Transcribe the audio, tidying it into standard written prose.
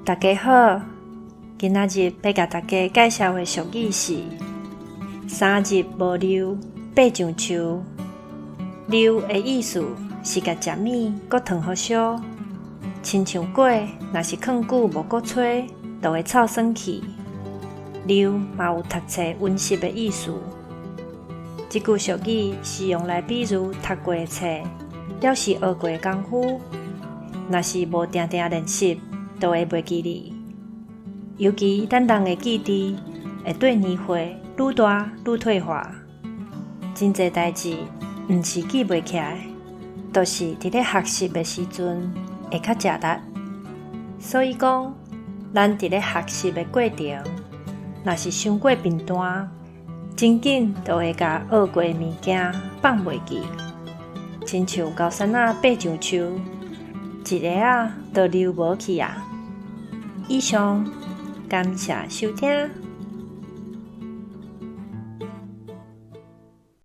大家好，今仔日欲共大家介紹的俗語是“三日無溜，爬上樹”。溜的意思是共食物閣糖予燒，親像粿若是囥久無閣吹，就會臭酸去。溜嘛有讀冊溫習的意思。這句俗語是用來比喻讀過的冊，表示學過的功夫，若是無定定練習，就會袂記得。尤其咱人的記憶會綴年歲愈大愈退化，真濟代誌毋是記袂起來，就是佇咧學習的時陣會較食力。所以講，咱佇咧學習的過程，若是傷過貧惰，真緊就會共學過的物件放袂記，親像高山仔爬上樹，一下仔就溜無去矣。以上，感謝收聽。